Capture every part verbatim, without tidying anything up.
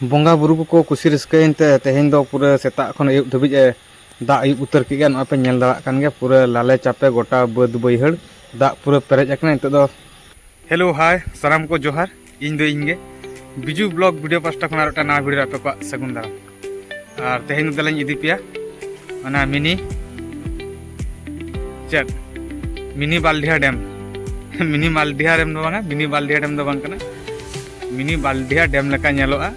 ᱵᱚᱸᱜᱟ ᱵᱩᱨᱩ ᱠᱚᱠᱚ ᱠᱩᱥᱤ ᱨᱟᱹᱥᱠᱟᱹᱭᱮᱱ ᱛᱮ ᱛᱮᱦᱮᱧ ᱫᱚ ᱯᱩᱨᱟᱹ ᱥᱮᱛᱟᱜ ᱠᱷᱚᱱ ᱟᱹᱭᱩᱵ ᱫᱷᱟᱹᱵᱤᱡ ᱮ ᱫᱟᱜ ᱟᱹᱭᱩᱵ ᱩᱛᱟᱹᱨ ᱠᱮᱫ ᱜᱮᱭᱟ᱾ ᱱᱚᱜᱼᱚᱭ ᱯᱮ ᱧᱮᱞ ᱫᱟᱲᱮᱭᱟᱜ ᱠᱟᱱ ᱜᱮᱭᱟ, ᱯᱩᱨᱟᱹ ᱞᱟᱞᱮ ᱪᱟᱯᱮ ᱜᱚᱴᱟ ᱵᱟᱹᱫᱽ ᱵᱟᱹᱭᱦᱟᱹᱲ ᱫᱟᱜ ᱯᱩᱨᱟᱹ ᱯᱮᱨᱮᱡ ᱟᱠᱟᱱᱟ ᱱᱤᱛᱚᱜ ᱫᱚ᱾ ᱦᱮᱞᱳ, ᱦᱟᱭ, ᱥᱟᱱᱟᱢ ᱠᱚ ᱡᱚᱦᱟᱨ᱾ ᱤᱧ ᱫᱚ ᱤᱧ ᱜᱮ, ᱵᱤᱡᱩ ᱵᱞᱚᱜ ᱵᱷᱤᱰᱤᱭᱳ ᱯᱟᱥᱴᱟ ᱠᱷᱚᱱ ᱟᱨ ᱢᱤᱫᱴᱟᱝ ᱱᱟᱣᱟ ᱵᱷᱤᱰᱤᱭᱳ ᱨᱮ ᱟᱯᱮ ᱠᱚᱣᱟᱜ ᱥᱟᱹᱜᱩᱱ ᱫᱟᱨᱟᱢ᱾ ᱟᱨ ᱛᱮᱦᱮᱧ ᱫᱚ ᱫᱮᱞᱟᱧ ᱤᱫᱤ ᱯᱮᱭᱟ ᱚᱱᱟ ᱢᱤᱱᱤ, ᱪᱮᱫ, ᱢᱤᱱᱤ ᱵᱟᱞᱰᱤᱦᱟ ᱰᱮᱢ᱾ ᱢᱤᱱᱤ ᱵᱟᱞᱰᱤᱦᱟ ᱰᱮᱢ ᱫᱚ ᱵᱟᱝᱟ, ᱢᱤᱱᱤ ᱵᱟᱞᱰᱤᱦᱟ ᱰᱮᱢ ᱫᱚ ᱵᱟᱝ ᱠᱟᱱᱟ, ᱢᱤᱱᱤ ᱵᱟᱞᱰᱤᱦᱟ ᱰᱮᱢ ᱞᱮᱠᱟ ᱧᱮᱞᱚᱜᱼᱟ᱾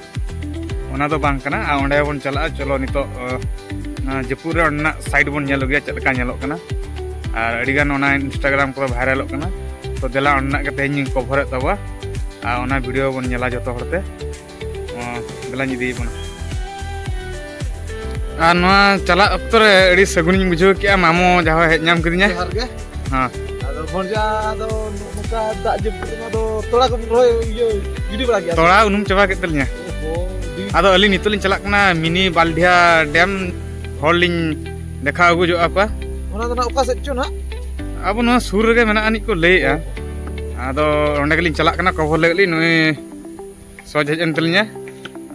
ᱚᱱᱟ ᱫᱚ ᱵᱟᱝ ᱠᱟᱱᱟ᱾ ᱟᱨ ᱚᱸᱰᱮ ᱵᱚᱱ ᱪᱟᱞᱟᱜᱼᱟ᱾ ᱪᱚᱞᱚ, ᱱᱤᱛᱚᱜ ᱚᱱᱟ ᱡᱟᱹᱯᱩᱫ ᱨᱮ ᱚᱸᱰᱮᱱᱟᱜ ᱥᱟᱭᱤᱰ ᱵᱚᱱ ᱧᱮᱞ ᱟᱹᱜᱩᱭᱟ, ᱪᱮᱫ ᱞᱮᱠᱟ ᱧᱮᱞᱚᱜ ᱠᱟᱱᱟ᱾ ᱟᱨ ᱟᱹᱰᱤᱜᱟᱱ ᱚᱱᱟ ᱤᱱᱥᱴᱟᱜᱨᱟᱢ ᱠᱚᱨᱮ ᱵᱷᱟᱭᱨᱟᱞᱚᱜ ᱠᱟᱱᱟ᱾ ᱛᱚ ᱫᱮᱞᱟ, ᱚᱸᱰᱮᱱᱟᱜ ᱜᱮ ᱛᱮᱦᱮᱧ ᱠᱚᱵᱷᱚᱨᱮᱫ ᱛᱟᱵᱚᱣᱟ᱾ ᱟᱨ ᱚᱱᱟ ᱵᱷᱤᱰᱤᱭᱳ ᱵᱚᱱ ᱧᱮᱞᱟ ᱡᱚᱛᱚ ᱦᱚᱲᱛᱮ᱾ ᱚ, ᱫᱮᱞᱟᱧ ᱤᱫᱤᱭᱮᱫ ᱵᱚᱱᱟ᱾ ᱟᱨ ᱱᱚᱣᱟ ᱪᱟᱞᱟᱜ ᱚᱠᱛᱚ ᱨᱮ ᱟᱹᱰᱤ ᱥᱟᱹᱜᱩᱱᱤᱧ ᱵᱩᱡᱷᱟᱹᱣ ᱠᱮᱜᱼᱟ, ᱢᱟᱢᱚ ᱡᱟᱦᱟᱸ ᱦᱮᱡ ᱧᱟᱢ ᱠᱤᱫᱤᱧᱟ᱾ ᱡᱚᱦᱟᱨ ᱜᱮ᱾ ᱦᱮᱸ᱾ ᱟᱫᱚ ᱵᱷᱚᱸᱡᱟ ᱫᱚ ᱱᱚᱜᱼᱚ ᱱᱚᱝᱠᱟ ᱫᱟᱜ ᱡᱟᱹᱯᱩᱫ ᱨᱮᱢᱟ ᱫᱚ ᱛᱚᱲᱟ ᱠᱚᱵᱚᱱ ᱨᱚᱦᱚᱭ, ᱤᱭᱟᱹ, ᱜᱤᱰᱤ ᱵᱟᱲᱟ ᱠᱮᱜᱼᱟ? ᱛᱚᱲᱟ ᱩᱱᱩᱢ ᱪᱟᱵᱟ ᱠᱮᱫ ᱛᱟᱞᱤᱧᱟ᱾ ᱚᱦᱚ, ᱟᱹᱰᱤ ᱟᱫᱚ ᱟᱹᱞᱤᱧ ᱱᱤᱛᱚᱜ ᱞᱤᱧ ᱪᱟᱞᱟᱜ ᱠᱟᱱᱟ ᱢᱤᱱᱤ ᱵᱟᱞᱰᱤᱦᱟ ᱰᱮᱢ, ᱦᱚᱲ ᱞᱤᱧ ᱫᱮᱠᱷᱟᱣ ᱟᱹᱜᱩ ᱡᱚᱜ ᱟᱠᱚᱣᱟ᱾ ᱚᱱᱟ ᱫᱚ ᱱᱟᱜ ᱚᱠᱟ ᱥᱮᱫ ᱪᱚ ᱱᱟᱜ? ᱟᱵᱚ ᱱᱚᱣᱟ ᱥᱩᱨ ᱨᱮᱜᱮ ᱢᱮᱱᱟᱜ ᱟᱹᱱᱤᱡ ᱠᱚ ᱞᱟᱹᱭᱮᱜᱼᱟ᱾ ᱟᱫᱚ ᱚᱸᱰᱮ ᱜᱮᱞᱤᱧ ᱪᱟᱞᱟᱜ ᱠᱟᱱᱟ, ᱠᱚᱵᱷᱚᱨ ᱞᱟᱹᱜᱤᱫ ᱞᱤᱧ᱾ ᱱᱩᱭ ᱥᱚᱡᱽ ᱦᱮᱡ ᱮᱱ ᱛᱟᱞᱤᱧᱟ᱾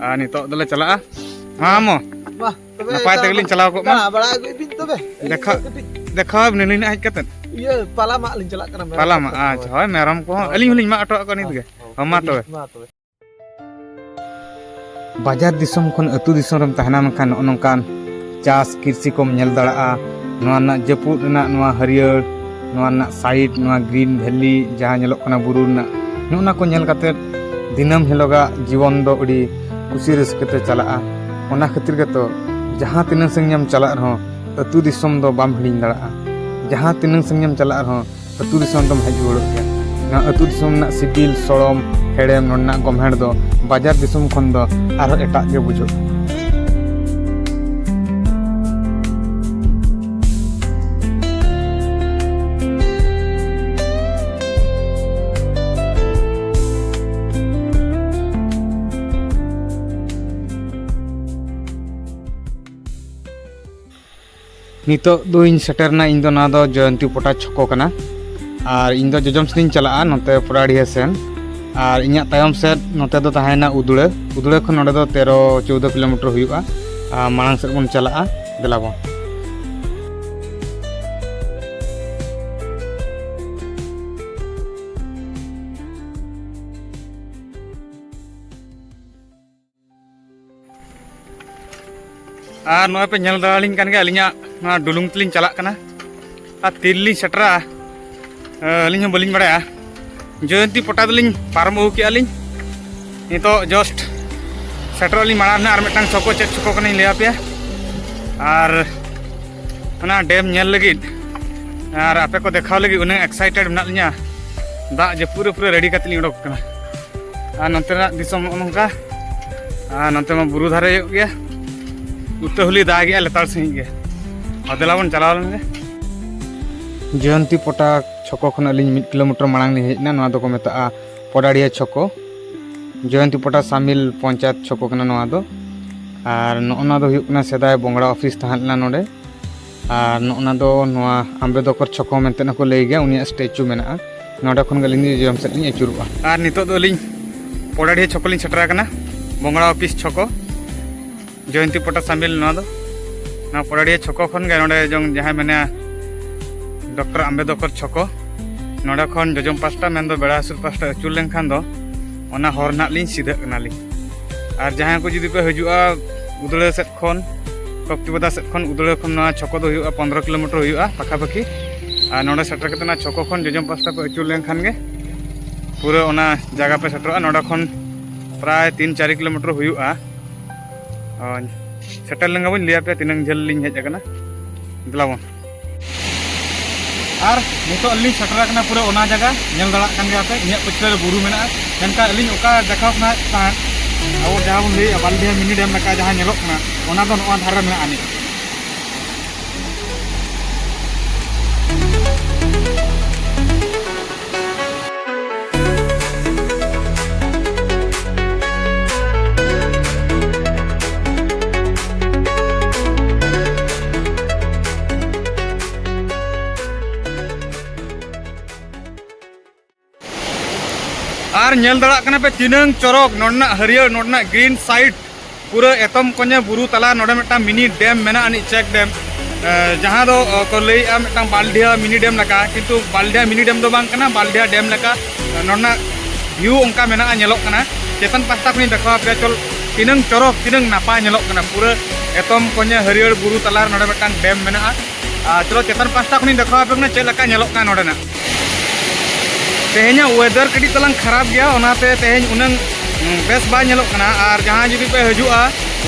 ᱟᱨ ᱱᱤᱛᱚᱜ ᱫᱚᱞᱮ ᱪᱟᱞᱟᱜᱼᱟ᱾ ᱦᱮᱸ, ᱢᱚ᱾ ᱢᱟ, ᱛᱚᱵᱮ ᱱᱟᱯᱟᱭ ᱛᱮᱜᱮ ᱞᱤᱧ ᱪᱟᱞᱟᱣ ᱠᱚᱜ ᱢᱟ᱾ ᱫᱟᱬᱟ ᱵᱟᱲᱟ ᱟᱹᱜᱩᱭ ᱵᱤᱱ ᱛᱚᱵᱮ᱾ ᱫᱮᱠᱷᱟ-, ᱠᱟᱹᱴᱤᱡ ᱫᱮᱠᱷᱟᱣ ᱟᱵᱤᱱᱟᱞᱤᱧ ᱱᱟᱜ ᱦᱮᱡ ᱠᱟᱛᱮᱫ᱾ ᱤᱭᱟᱹ, ᱯᱟᱞᱟ ᱢᱟᱜ ᱞᱤᱧ ᱪᱟᱞᱟᱜ ᱠᱟᱱᱟ, ᱢᱮᱨᱚᱢ ᱯᱟᱞᱟ ᱠᱚ᱾ ᱢᱟᱜ, ᱟᱪᱪᱷᱟ, ᱦᱳᱭ, ᱢᱮᱨᱚᱢ ᱠᱚᱦᱚᱸ ᱦᱳᱭ᱾ ᱟᱹᱞᱤᱧ ᱦᱚᱸᱞᱤᱧ ᱢᱟᱜ ᱦᱚᱴᱚ ᱠᱟᱜ ᱠᱚᱣᱟ ᱱᱤᱛ ᱜᱮ᱾ ᱦᱳᱭ, ᱢᱟ ᱛᱚᱵᱮ᱾ ᱢᱟ ᱛᱚᱵᱮ᱾ ᱵᱟᱡᱟᱨ ᱫᱤᱥᱚᱢ ᱠᱷᱚᱱ ᱟᱹᱛᱩ ᱫᱤᱥᱚᱢ ᱨᱮᱢ ᱛᱟᱦᱮᱱᱟ, ᱢᱮᱱᱠᱷᱟᱱ ᱱᱚᱜᱼᱚ ᱱᱚᱝᱠᱟᱱ ᱪᱟᱥ ᱠᱨᱤᱥᱤ ᱠᱚᱢ ᱧᱮᱞ ᱫᱟᱲᱮᱭᱟᱜᱼᱟ᱾ ᱱᱚᱣᱟ ᱨᱮᱱᱟᱜ ᱡᱟᱹᱯᱩᱫ ᱨᱮᱱᱟᱜ ᱱᱚᱣᱟ ᱦᱟᱹᱨᱭᱟᱹᱲ, ᱱᱚᱣᱟ ᱨᱮᱱᱟᱜ ᱥᱟᱭᱤᱰ, ᱱᱚᱣᱟ ᱜᱨᱤᱱ ᱵᱷᱮᱞᱤ ᱡᱟᱦᱟᱸ ᱧᱮᱞᱚᱜ ᱠᱟᱱᱟ ᱵᱩᱨᱩ ᱨᱮᱱᱟᱜ, ᱱᱚᱜᱼᱚ ᱱᱟ ᱠᱚ ᱧᱮᱞ ᱠᱟᱛᱮᱫ ᱫᱤᱱᱟᱹᱢ ᱦᱤᱞᱳᱜᱟᱜ ᱡᱤᱵᱚᱱ ᱫᱚ ᱟᱹᱰᱤ ᱠᱩᱥᱤ ᱨᱟᱹᱥᱠᱟᱹ ᱛᱮ ᱪᱟᱞᱟᱜᱼᱟ᱾ ᱚᱱᱟ ᱠᱷᱟᱹᱛᱤᱨ ᱜᱮᱛᱚ ᱡᱟᱦᱟᱸ ᱛᱤᱱᱟᱹᱜ ᱥᱟᱺᱜᱤᱧ ᱮᱢ ᱪᱟᱞᱟᱜ ᱨᱮᱦᱚᱸ, ᱟᱹᱛᱩ ᱫᱤᱥᱚᱢ ᱫᱚ ᱵᱟᱢ ᱦᱤᱲᱤᱧ ᱫᱟᱲᱮᱭᱟᱜᱼᱟ᱾ ᱡᱟᱦᱟᱸ ᱛᱤᱱᱟᱹᱜ ᱥᱟᱺᱜᱤᱧ ᱮᱢ ᱪᱟᱞᱟᱜ ᱨᱮᱦᱚᱸ, ᱟᱹᱛᱩ ᱫᱤᱥᱚᱢ ᱫᱚᱢ ᱦᱮᱡ ᱨᱩᱣᱟᱹᱲᱚᱜ ᱜᱮᱭᱟ᱾ ᱱᱚᱣᱟ ᱟᱹᱛᱩ ᱫᱤᱥᱚᱢ ᱨᱮᱱᱟᱜ ᱥᱤᱵᱤᱞ, ᱥᱚᱲᱚᱢ, ᱦᱮᱲᱮᱢ, ᱱᱚᱸᱰᱮᱱᱟᱜ ᱜᱚᱢᱦᱮᱲ ᱫᱚ ᱵᱟᱡᱟᱨ ᱫᱤᱥᱚᱢ ᱠᱷᱚᱱ ᱫᱚ ᱟᱨᱦᱚᱸ ᱮᱴᱟᱜ ᱜᱮ ᱵᱩᱡᱷᱟᱹᱜᱼᱟ᱾ ᱱᱤᱛᱚᱜ ᱫᱚᱧ ᱥᱮᱴᱮᱨᱱᱟ, ᱤᱧ ᱫᱚ ᱱᱚᱣᱟ ᱫᱚ ᱡᱚᱭᱚᱱᱛᱤ ᱯᱚᱴᱟ ᱪᱷᱚᱠᱚ ᱠᱟᱱᱟ᱾ ᱟᱨ ᱤᱧ ᱫᱚ ᱡᱚᱡᱚᱢ ᱥᱮᱫ ᱤᱧ ᱪᱟᱞᱟᱜᱼᱟ, ᱱᱚᱛᱮ ᱯᱚᱲᱟᱲᱤᱭᱟᱹ ᱥᱮᱱ᱾ ᱟᱨ ᱤᱧᱟᱹᱜ ᱛᱟᱭᱚᱢ ᱥᱮᱫ ᱱᱚᱛᱮ ᱫᱚ ᱛᱟᱦᱮᱸᱭᱮᱱᱟ ᱩᱫᱽᱲᱟᱹ᱾ ᱩᱫᱽᱲᱟᱹ ᱠᱷᱚᱱ ᱱᱚᱰᱮ ᱫᱚ ᱛᱮᱨᱚ ᱪᱳᱣᱫᱚ ᱠᱤᱞᱳᱢᱤᱴᱟᱨ ᱦᱩᱭᱩᱜᱼᱟ᱾ ᱟᱨ ᱢᱟᱲᱟᱝ ᱥᱮᱫ ᱵᱚᱱ ᱪᱟᱞᱟᱜᱼᱟ, ᱫᱮᱞᱟ ᱵᱚᱱ᱾ ᱟᱨ ᱱᱚᱜᱼᱚᱭ ᱯᱮ ᱧᱮᱞ ᱫᱟᱲᱮᱭᱟᱞᱤᱧ ᱠᱟᱱ ᱜᱮᱭᱟ, ᱟᱹᱞᱤᱧᱟᱜ ᱱᱚᱣᱟ ᱰᱩᱞᱩᱝ ᱛᱮᱞᱤᱧ ᱪᱟᱞᱟᱜ ᱠᱟᱱᱟ᱾ ᱟᱨ ᱛᱤᱨᱮᱞᱤᱧ ᱥᱮᱴᱮᱨᱟ, ᱟᱹᱞᱤᱧ ᱦᱚᱸ ᱵᱟᱹᱞᱤᱧ ᱵᱟᱲᱟᱭᱟ᱾ ᱡᱚᱭᱚᱱᱛᱤ ᱯᱚᱴᱟ ᱫᱚᱞᱤᱧ ᱯᱟᱨᱚᱢ ᱟᱹᱜᱩ ᱠᱮᱜᱼᱟ ᱞᱤᱧ᱾ ᱱᱤᱛᱚᱜ just ᱥᱮᱴᱮᱨᱚᱜ ᱞᱤᱧ ᱢᱟᱲᱟᱝ ᱨᱮ ᱟᱨ ᱢᱤᱫᱴᱟᱝ ᱪᱷᱚᱠᱚ, ᱪᱮᱫ ᱪᱷᱚᱠᱚ ᱠᱟᱱᱟᱧ ᱞᱟᱹᱭ ᱟᱯᱮᱭᱟ᱾ ᱟᱨ ᱚᱱᱟ ᱰᱮᱢ ᱧᱮᱞ ᱞᱟᱹᱜᱤᱫ ᱟᱨ ᱟᱯᱮ ᱠᱚ ᱫᱮᱠᱷᱟᱣ ᱞᱟᱹᱜᱤᱫ ᱩᱱᱟᱹᱜ excited ᱢᱮᱱᱟᱜ ᱞᱤᱧᱟ᱾ ᱫᱟᱜ ᱡᱟᱹᱯᱩᱫ ᱨᱮ ᱯᱩᱨᱟᱹ ready ᱠᱟᱛᱮ ᱞᱤᱧ ᱚᱰᱚᱠ ᱠᱟᱱᱟ᱾ ᱟᱨ ᱱᱚᱛᱮᱱᱟᱜ ᱫᱤᱥᱚᱢ ᱱᱚᱜᱼᱚ ᱱᱚᱝᱠᱟ᱾ ᱟᱨ ᱱᱚᱛᱮ ᱢᱟ ᱵᱩᱨᱩ ᱫᱷᱟᱨᱮ ᱦᱩᱭᱩᱜ ᱜᱮᱭᱟ᱾ ᱩᱛᱟᱹ ᱦᱚᱞᱤ ᱫᱟᱜᱮᱜᱼᱟ ᱞᱮᱛᱟᱲ ᱥᱟᱺᱦᱤᱡ ᱜᱮ᱾ ᱟᱨ ᱫᱮᱞᱟ ᱵᱚᱱ ᱪᱟᱞᱟᱣ ᱞᱮᱱ ᱜᱮ᱾ ᱡᱚᱭᱚᱱᱛᱤ ᱯᱚᱴᱟ ᱪᱷᱚᱠᱚ ᱠᱷᱚᱱ ᱟᱹᱞᱤᱧ ᱢᱤᱫ ᱠᱤᱞᱳᱢᱤᱴᱟᱨ ᱢᱟᱲᱟᱝ ᱞᱤᱧ ᱦᱮᱡ ᱮᱱᱟ᱾ ᱱᱚᱣᱟ ᱫᱚᱠᱚ ᱢᱮᱛᱟᱜᱼᱟ ᱯᱚᱰᱟᱲᱤᱭᱟᱹ ᱪᱷᱚᱠᱚ᱾ ᱡᱚᱭᱚᱱᱛᱤ ᱯᱚᱴᱟ ᱥᱟᱢᱤᱞ ᱯᱚᱧᱪᱟᱭᱮᱛ ᱪᱷᱚᱠᱚ ᱠᱟᱱᱟ ᱱᱚᱣᱟ ᱫᱚ᱾ ᱟᱨ ᱱᱚᱜᱼᱚ ᱱᱚᱣᱟ ᱫᱚ ᱦᱩᱭᱩᱜ ᱠᱟᱱᱟ ᱥᱮᱫᱟᱭ ᱵᱚᱝᱲᱟ ᱚᱯᱷᱤᱥ ᱛᱟᱦᱮᱸ ᱞᱮᱱᱟ ᱱᱚᱰᱮ᱾ ᱟᱨ ᱱᱚᱜᱼᱚ ᱱᱟ ᱫᱚ ᱱᱚᱣᱟ ᱟᱢᱵᱮᱫᱚᱠᱚᱨ ᱪᱷᱚᱠᱚ ᱢᱮᱱᱛᱮ ᱦᱚᱸᱠᱚ ᱞᱟᱹᱭ ᱜᱮᱭᱟ, ᱩᱱᱤᱭᱟᱜ ᱥᱴᱮᱪᱩ ᱢᱮᱱᱟᱜᱼᱟ᱾ ᱱᱚᱰᱮ ᱠᱷᱚᱱ ᱜᱮ ᱟᱹᱞᱤᱧ ᱫᱚ ᱡᱚᱡᱚᱢ ᱥᱮᱫ ᱞᱤᱧ ᱟᱹᱪᱩᱨᱚᱜᱼᱟ᱾ ᱟᱨ ᱱᱤᱛᱚᱜ ᱫᱚ ᱟᱹᱞᱤᱧ ᱯᱚᱰᱟᱲᱤᱭᱟᱹ ᱪᱷᱚᱠᱚ ᱞᱤᱧ ᱥᱮᱴᱮᱨ ᱟᱠᱟᱱᱟ, ᱵᱚᱝᱲᱟ ᱚᱯᱷᱤᱥ ᱪᱷᱚᱠᱚ, ᱡᱚᱭᱚᱱᱛᱤ ᱯᱚᱴᱟ ᱥᱟᱢᱤᱞ ᱱᱚᱣᱟ ᱫᱚ᱾ ᱱᱚᱣᱟ ᱯᱚᱰᱟᱲᱤᱭᱟᱹ ᱪᱷᱚᱠᱚ ᱠᱷᱚᱱ ᱜᱮ ᱱᱚᱰᱮ ᱡᱚᱝ ᱡᱟᱦᱟᱸᱭ ᱢᱮᱱᱟᱭᱟ ᱰᱚᱠᱴᱚᱨ ᱟᱢᱵᱮᱫᱚᱠᱚᱨ ᱪᱷᱚᱠᱚ, ᱱᱚᱰᱮ ᱠᱷᱚᱱ ᱡᱚᱡᱚᱢ ᱯᱟᱥᱴᱟ ᱢᱮᱱᱫᱚ ᱵᱮᱲᱟ ᱦᱟᱹᱥᱩᱨ ᱯᱟᱥᱴᱟ ᱟᱹᱪᱩᱨ ᱞᱮᱱᱠᱷᱟᱱ ᱫᱚ ᱚᱱᱟ ᱦᱚᱨ ᱱᱟᱦᱟᱜ ᱞᱤᱧ ᱥᱤᱫᱷᱟᱹᱜ ᱠᱟᱱᱟᱞᱤᱧ᱾ ᱟᱨ ᱡᱟᱦᱟᱸᱭ ᱠᱚ ᱡᱩᱫᱤ ᱯᱮ ᱦᱤᱡᱩᱜᱼᱟ ᱩᱫᱽᱲᱟᱹ ᱥᱮᱫ ᱠᱷᱚᱱ, ᱠᱚᱠᱛᱤᱯᱟᱫᱟ ᱥᱮᱫ ᱠᱷᱚᱱ ᱩᱫᱽᱲᱟᱹ ᱠᱷᱚᱱ ᱱᱚᱣᱟ ᱪᱷᱚᱠᱚ ᱫᱚ ᱦᱩᱭᱩᱜᱼᱟ ᱯᱚᱱᱫᱽᱨᱚ ᱠᱤᱞᱳᱢᱤᱴᱟᱨ ᱦᱩᱭᱩᱜᱼᱟ ᱯᱟᱠᱟᱯᱟᱠᱤ᱾ ᱟᱨ ᱱᱚᱰᱮ ᱥᱮᱴᱮᱨ ᱠᱟᱛᱮ ᱚᱱᱟ ᱪᱷᱚᱠᱚ ᱠᱷᱚᱱ ᱡᱚᱡᱚᱢ ᱯᱟᱥᱴᱟ ᱯᱮ ᱟᱹᱪᱩᱨ ᱞᱮᱱᱠᱷᱟᱱ ᱜᱮ ᱯᱩᱨᱟᱹ ᱚᱱᱟ ᱡᱟᱭᱜᱟ ᱯᱮ ᱥᱮᱴᱮᱨᱚᱜᱼᱟ᱾ ᱱᱚᱰᱮ ᱠᱷᱚᱱ ᱯᱨᱟᱭ ᱛᱤᱱ ᱪᱟᱨ ᱠᱤᱞᱳᱢᱤᱴᱟᱨ ᱦᱩᱭᱩᱜᱼᱟ᱾ ᱦᱳᱭ, ᱥᱮᱴᱮᱨ ᱞᱮᱱ ᱜᱮᱵᱚᱱ ᱞᱟᱹᱭ ᱟᱯᱮᱭᱟ ᱛᱤᱱᱟᱹᱝ ᱡᱷᱟᱹᱞ ᱞᱤᱧ ᱦᱮᱡ ᱟᱠᱟᱱᱟ᱾ ᱫᱮᱞᱟ ᱵᱚᱱ᱾ ᱟᱨ ᱱᱤᱛᱚᱜ ᱟᱹᱞᱤᱧ ᱥᱮᱴᱮᱨ ᱟᱠᱟᱱᱟ ᱯᱩᱨᱟᱹ ᱚᱱᱟ ᱡᱟᱭᱜᱟ, ᱧᱮᱞ ᱫᱟᱲᱮᱭᱟᱜ ᱠᱟᱱ ᱜᱮᱭᱟ ᱯᱮ, ᱤᱧᱟᱹᱜ ᱯᱟᱹᱪᱷᱞᱟᱹ ᱨᱮ ᱵᱩᱨᱩ ᱢᱮᱱᱟᱜᱼᱟ, ᱢᱮᱱᱠᱷᱟᱱ ᱟᱹᱞᱤᱧ ᱚᱠᱟ ᱫᱮᱠᱷᱟᱣ ᱥᱟᱱᱟᱭᱮᱫ ᱛᱟᱦᱮᱸᱫ, ᱟᱵᱚ ᱡᱟᱦᱟᱸ ᱵᱚᱱ ᱞᱟᱹᱭᱮᱫᱼᱟ ᱵᱟᱞᱰᱤᱦᱟ ᱢᱤᱱᱤ ᱰᱮᱢ ᱞᱮᱠᱟ ᱡᱟᱦᱟᱸ ᱧᱮᱞᱚᱜ ᱠᱟᱱᱟ, ᱚᱱᱟ ᱫᱚ ᱱᱚᱣᱟ ᱫᱷᱟᱨᱮ ᱨᱮ ᱢᱮᱱᱟᱜᱼᱟ ᱟᱹᱱᱤᱡ᱾ ᱟᱨ ᱧᱮᱞ ᱫᱟᱲᱮᱭᱟᱜ ᱠᱟᱱᱟ ᱯᱮ ᱛᱤᱱᱟᱹᱝ ᱪᱚᱨᱚᱠ ᱱᱚᱰᱮᱱᱟᱜ ᱦᱟᱹᱨᱭᱟᱹᱲ, ᱱᱚᱰᱮᱱᱟᱜ ᱜᱨᱤᱱ ᱥᱟᱭᱤᱰ, ᱯᱩᱨᱟᱹ ᱮᱛᱚᱢ ᱠᱚᱧᱮ ᱵᱩᱨᱩ ᱛᱟᱞᱟ ᱱᱚᱰᱮ ᱢᱤᱫᱴᱟᱝ ᱢᱤᱱᱤ ᱰᱮᱢ ᱢᱮᱱᱟᱜᱼᱟ, ᱟᱹᱱᱤᱡ ᱪᱮᱠ ᱰᱮᱢ, ᱮ, ᱡᱟᱦᱟᱸ ᱫᱚ, ᱮ, ᱠᱚ ᱞᱟᱹᱭᱮᱜᱼᱟ ᱢᱤᱫᱴᱟᱝ ᱵᱟᱞᱰᱤᱦᱟ ᱢᱤᱱᱤ ᱰᱮᱢ ᱞᱮᱠᱟ, ᱠᱤᱱᱛᱩ ᱵᱟᱞᱰᱤᱦᱟ ᱢᱤᱱᱤ ᱰᱮᱢ ᱫᱚ ᱵᱟᱝ ᱠᱟᱱᱟ, ᱵᱟᱞᱰᱤᱦᱟ ᱰᱮᱢ ᱞᱮᱠᱟ, ᱮ, ᱱᱚᱰᱮᱱᱟᱜ ᱵᱷᱤᱭᱩ ᱚᱱᱠᱟ ᱢᱮᱱᱟᱜᱼᱟ, ᱧᱮᱞᱚᱜ ᱠᱟᱱᱟ᱾ ᱪᱮᱛᱟᱱ ᱯᱟᱦᱴᱟ ᱠᱷᱚᱱᱤᱧ ᱫᱮᱠᱷᱟᱣ ᱟᱯᱮᱭᱟ, ᱪᱚᱞ ᱛᱤᱱᱟᱹᱝ ᱪᱚᱨᱚᱠ, ᱛᱤᱱᱟᱹᱝ ᱱᱟᱯᱟᱭ ᱧᱮᱞᱚᱜ ᱠᱟᱱᱟ, ᱯᱩᱨᱟᱹ ᱮᱛᱚᱢ ᱠᱚᱧᱮ ᱦᱟᱹᱨᱭᱟᱹᱲ ᱵᱩᱨᱩ ᱛᱟᱞᱟ ᱨᱮ ᱱᱚᱰᱮ ᱢᱤᱫᱴᱟᱝ ᱰᱮᱢ ᱢᱮᱱᱟᱜᱼᱟ᱾ ᱟᱨ ᱪᱚᱞᱚ ᱪᱮᱛᱟᱱ ᱯᱟᱦᱴᱟ ᱠᱷᱚᱱᱤᱧ ᱫᱮᱠᱷᱟᱣ ᱟᱯᱮ ᱠᱟᱱᱟ ᱪᱮᱫ ᱞᱮᱠᱟ ᱧᱮᱞᱚᱜ ᱠᱟᱱᱟ ᱱᱚᱰᱮᱱᱟᱜ᱾ ᱛᱮᱦᱮᱧᱟᱜ ᱣᱮᱫᱟᱨ ᱠᱟᱹᱴᱤᱡ ᱛᱟᱞᱟᱝ ᱠᱷᱟᱨᱟᱯ ᱜᱮᱭᱟ, ᱚᱱᱟᱛᱮ ᱛᱮᱦᱮᱧ ᱩᱱᱟᱹᱝ, ᱩᱸ, ᱵᱮᱥ ᱵᱟᱭ ᱧᱮᱞᱚᱜ ᱠᱟᱱᱟ᱾ ᱟᱨ ᱡᱟᱦᱟᱸᱭ ᱡᱩᱫᱤ ᱯᱮ ᱦᱤᱡᱩᱜᱼᱟ,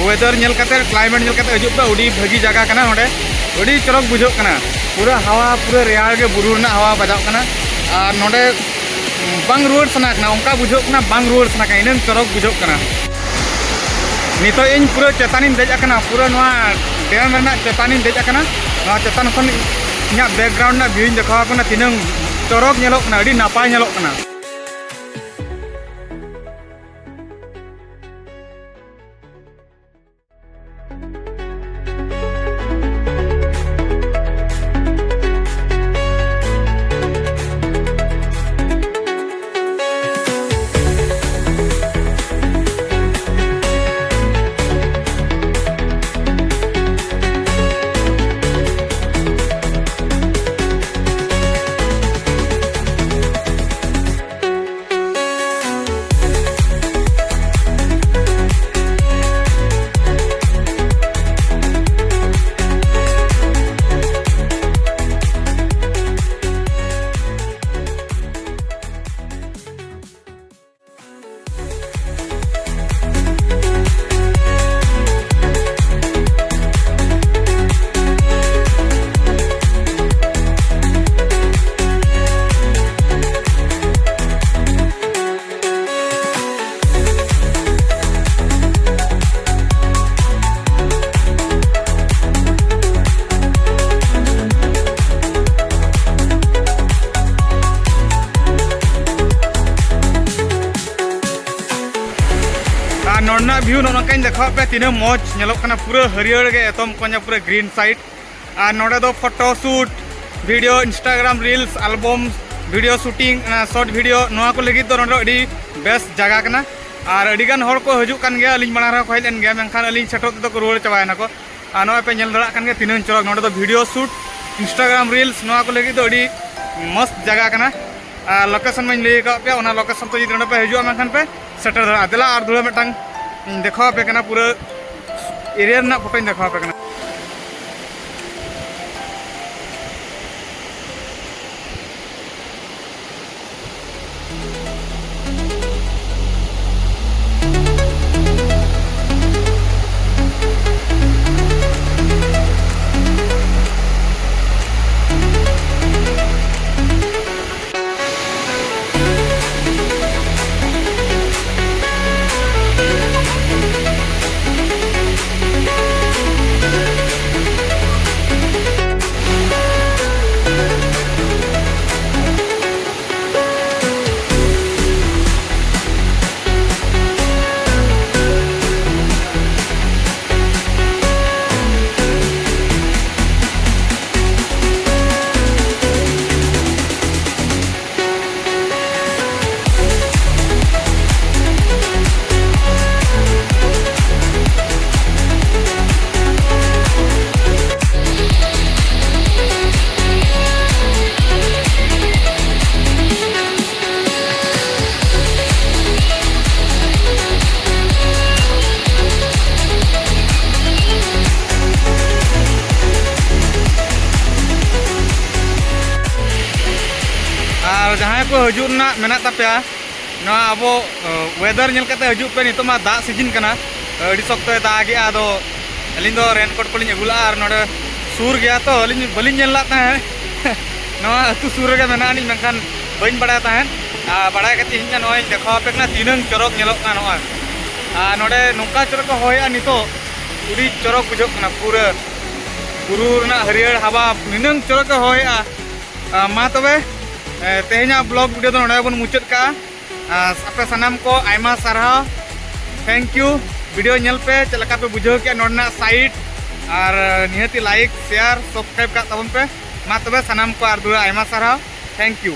ᱣᱮᱫᱟᱨ ᱧᱮᱞ ᱠᱟᱛᱮ, ᱠᱞᱟᱭᱢᱮᱴ ᱧᱮᱞ ᱠᱟᱛᱮ ᱦᱤᱡᱩᱜ ᱯᱮ, ᱟᱹᱰᱤ ᱵᱷᱟᱹᱜᱤ ᱡᱟᱭᱜᱟ ᱠᱟᱱᱟ ᱱᱚᱰᱮ, ᱟᱹᱰᱤ ᱪᱚᱨᱚᱠ ᱵᱩᱡᱷᱟᱹᱜ ᱠᱟᱱᱟ᱾ ᱯᱩᱨᱟᱹ ᱦᱟᱣᱟ, ᱯᱩᱨᱟᱹ ᱨᱮᱭᱟᱲ ᱜᱮ, ᱵᱩᱨᱩ ᱨᱮᱱᱟᱜ ᱦᱟᱣᱟ ᱵᱟᱡᱟᱜ ᱠᱟᱱᱟ᱾ ᱟᱨ ᱱᱚᱰᱮ ᱵᱟᱝ ᱨᱩᱣᱟᱹᱲ ᱥᱟᱱᱟ ᱠᱟᱱᱟ, ᱚᱱᱠᱟ ᱵᱩᱡᱷᱟᱹᱜ ᱠᱟᱱᱟ ᱵᱟᱝ ᱨᱩᱣᱟᱹᱲ ᱥᱟᱱᱟ ᱠᱟᱱᱟ, ᱤᱱᱟᱹᱝ ᱪᱚᱨᱚᱠ ᱵᱩᱡᱷᱟᱹᱜ ᱠᱟᱱᱟ᱾ ᱱᱤᱛᱚᱜ ᱤᱧ ᱯᱩᱨᱟᱹ ᱪᱮᱛᱟᱱᱤᱧ ᱫᱮᱡ ᱟᱠᱟᱱᱟ, ᱯᱩᱨᱟᱹ ᱱᱚᱣᱟ ᱰᱮᱢ ᱨᱮᱱᱟᱜ ᱪᱮᱛᱟᱱᱤᱧ ᱫᱮᱡ ᱟᱠᱟᱱᱟ᱾ ᱱᱚᱣᱟ ᱪᱮᱛᱟᱱ ᱠᱷᱚᱱ ᱤᱧᱟᱹᱜ ᱵᱮᱠᱜᱨᱟᱣᱩᱱᱰ ᱨᱮᱱᱟᱜ ᱵᱷᱤᱭᱩᱧ ᱫᱮᱠᱷᱟᱣ ᱟᱯᱮ ᱠᱟᱱᱟ, ᱛᱤᱱᱟᱹᱝ ᱪᱚᱨᱚᱠ ᱧᱮᱞᱚᱜ ᱠᱟᱱᱟ, ᱟᱹᱰᱤ ᱱᱟᱯᱟᱭ ᱧᱮᱞᱚᱜ ᱠᱟᱱᱟ᱾ ᱟᱨ ᱱᱚᱰᱮᱱᱟᱜ ᱵᱷᱤᱭᱩ ᱱᱚᱜᱼᱚ ᱱᱚᱝᱠᱟᱧ ᱫᱮᱠᱷᱟᱣᱟᱫ ᱯᱮᱭᱟ, ᱛᱤᱱᱟᱹᱜ ᱢᱚᱡᱽ ᱧᱮᱞᱚᱜ ᱠᱟᱱᱟ, ᱯᱩᱨᱟᱹ ᱦᱟᱹᱨᱭᱟᱹᱲ ᱜᱮ ᱮᱛᱚᱢ ᱠᱚᱧᱮ, ᱯᱩᱨᱟᱹ ᱜᱨᱤᱱ ᱥᱟᱭᱤᱰ᱾ ᱟᱨ ᱱᱚᱰᱮ ᱫᱚ photo shoot, video, Instagram reels, album, video shooting, short video, ᱱᱚᱣᱟ ᱠᱚ ᱞᱟᱹᱜᱤᱫ ᱫᱚ ᱱᱚᱰᱮ ᱟᱹᱰᱤ ᱵᱮᱥ ᱡᱟᱭᱜᱟ ᱠᱟᱱᱟ᱾ ᱟᱨ ᱟᱹᱰᱤ ᱜᱟᱱ ᱦᱚᱲ ᱠᱚ ᱦᱤᱡᱩᱜ ᱠᱟᱱ ᱜᱮᱭᱟ, ᱟᱹᱞᱤᱧ ᱢᱟᱲᱟᱝ ᱨᱮᱦᱚᱸ ᱠᱚ ᱦᱮᱡ ᱞᱮᱱ ᱜᱮᱭᱟ, ᱢᱮᱱᱠᱷᱟᱱ ᱟᱹᱞᱤᱧ ᱥᱮᱴᱮᱨ ᱛᱮᱫᱚ ᱠᱚ ᱨᱩᱣᱟᱹᱲ ᱪᱟᱵᱟᱭᱮᱱᱟ ᱠᱚ᱾ ᱟᱨ ᱱᱚᱜᱼᱚᱭ ᱯᱮ ᱧᱮᱞ ᱫᱟᱲᱮᱭᱟᱜ ᱠᱟᱱ ᱜᱮᱭᱟ ᱛᱤᱱᱟᱹᱝ ᱪᱚᱨᱚᱠ᱾ ᱱᱚᱰᱮ ᱫᱚ video shoot, Instagram reels, ᱱᱚᱣᱟ ᱠᱚ ᱞᱟᱹᱜᱤᱫ ᱫᱚ ᱟᱹᱰᱤ ᱢᱚᱥᱛ ᱡᱟᱭᱜᱟ ᱠᱟᱱᱟ᱾ ᱟᱨ location ᱢᱟᱧ ᱞᱟᱹᱭ ᱟᱠᱟᱫ ᱯᱮᱭᱟ, ᱚᱱᱟ location ᱛᱮ ᱡᱩᱫᱤ ᱱᱚᱰᱮ ᱯᱮ ᱦᱤᱡᱩᱜᱼᱟ, ᱢᱮᱱᱠᱷᱟᱱ ᱯᱮ ᱥᱮᱴᱮᱨ ᱫᱟᱲᱮᱭᱟᱜᱼᱟ᱾ ᱫᱮᱞᱟ ᱟᱨ ᱫᱷᱩᱲᱟᱹ ᱢᱤᱫᱴᱟᱝ ᱤᱧ ᱫᱮᱠᱷᱟᱣ ᱟᱯᱮ ᱠᱟᱱᱟ, ᱯᱩᱨᱟᱹ area ᱨᱮᱱᱟᱜ ᱯᱷᱳᱴᱳᱧ ᱫᱮᱠᱷᱟᱣ ᱟᱯᱮ ᱠᱟᱱᱟ᱾ ᱟᱨ ᱡᱟᱦᱟᱸᱭ ᱠᱚ ᱦᱤᱡᱩᱜ ᱨᱮᱱᱟᱜ ᱢᱮᱱᱟᱜ ᱛᱟᱯᱮᱭᱟ, ᱱᱚᱣᱟ ᱟᱵᱚ, ᱚ, weather ᱧᱮᱞ ᱠᱟᱛᱮ ᱦᱤᱡᱩᱜ ᱯᱮ᱾ ᱱᱤᱛᱚᱜ ᱢᱟ ᱫᱟᱜ season ᱠᱟᱱᱟ, ᱟᱹᱰᱤ ᱥᱚᱠᱛᱚᱭ ᱫᱟᱜᱮᱜᱼᱟ᱾ ᱟᱫᱚ ᱟᱹᱞᱤᱧ ᱫᱚ raincoat ᱠᱚᱞᱤᱧ ᱟᱹᱜᱩ ᱞᱟᱜᱼᱟ, ᱟᱨ ᱱᱚᱰᱮ ᱥᱩᱨ ᱜᱮᱭᱟ ᱛᱚ, ᱟᱹᱞᱤᱧ ᱵᱟᱹᱞᱤᱧ ᱧᱮᱞ ᱞᱟᱜ ᱛᱟᱦᱮᱸᱫ᱾ ᱱᱚᱣᱟ ᱟᱹᱛᱩ ᱥᱩᱨ ᱨᱮᱜᱮ ᱢᱮᱱᱟᱜ ᱟᱹᱱᱤᱡ, ᱢᱮᱱᱠᱷᱟᱱ ᱵᱟᱹᱧ ᱵᱟᱲᱟᱭ ᱛᱟᱦᱮᱸᱫ᱾ ᱟᱨ ᱵᱟᱲᱟᱭ ᱠᱟᱛᱮ ᱤᱧ ᱱᱚᱜᱼᱚᱭ ᱤᱧ ᱫᱮᱠᱷᱟᱣ ᱟᱯᱮ ᱠᱟᱱᱟ, ᱛᱤᱱᱟᱹᱝ ᱪᱚᱨᱚᱠ ᱧᱮᱞᱚᱜ ᱠᱟᱱᱟ ᱱᱚᱣᱟ᱾ ᱟᱨ ᱱᱚᱰᱮ ᱱᱚᱝᱠᱟ ᱪᱚᱨᱚᱠ ᱠᱚ ᱦᱚᱭᱮᱜᱼᱟ ᱱᱤᱛᱚᱜ, ᱟᱹᱰᱤ ᱪᱚᱨᱚᱠ ᱵᱩᱡᱷᱟᱹᱜ ᱠᱟᱱᱟ᱾ ᱯᱩᱨᱟᱹ ᱵᱩᱨᱩ ᱨᱮᱱᱟᱜ ᱦᱟᱹᱨᱭᱟᱹᱲ ᱦᱟᱣᱟ ᱱᱤᱱᱟᱹᱝ ᱪᱚᱨᱚᱠ ᱮ ᱦᱚᱭᱮᱜᱼᱟ᱾ ᱟᱨ ᱢᱟ ᱛᱚᱵᱮ, ᱮ, ᱛᱮᱦᱮᱧᱟᱜ vlog video ᱫᱚ ᱱᱚᱰᱮ ᱵᱚᱱ ᱢᱩᱪᱟᱹᱫ ᱠᱟᱜᱼᱟ᱾ ᱟᱨ ᱟᱯᱮ ᱥᱟᱱᱟᱢ ᱠᱚ ᱟᱭᱢᱟ ᱥᱟᱨᱦᱟᱣ, thank you᱾ Video ᱧᱮᱞ ᱯᱮ, ᱪᱮᱫ ᱞᱮᱠᱟ ᱯᱮ ᱵᱩᱡᱷᱟᱹᱣ ᱠᱮᱜᱼᱟ ᱱᱚᱰᱮᱱᱟᱜ site, ᱟᱨ ᱱᱤᱦᱟᱹᱛᱤ like, share, subscribe ᱠᱟᱜ ᱛᱟᱵᱚᱱ ᱯᱮ᱾ ᱢᱟ ᱛᱚᱵᱮ ᱥᱟᱱᱟᱢ ᱠᱚ ᱟᱨ ᱫᱩᱲᱟ ᱟᱭᱢᱟ ᱥᱟᱨᱦᱟᱣ, thank you᱾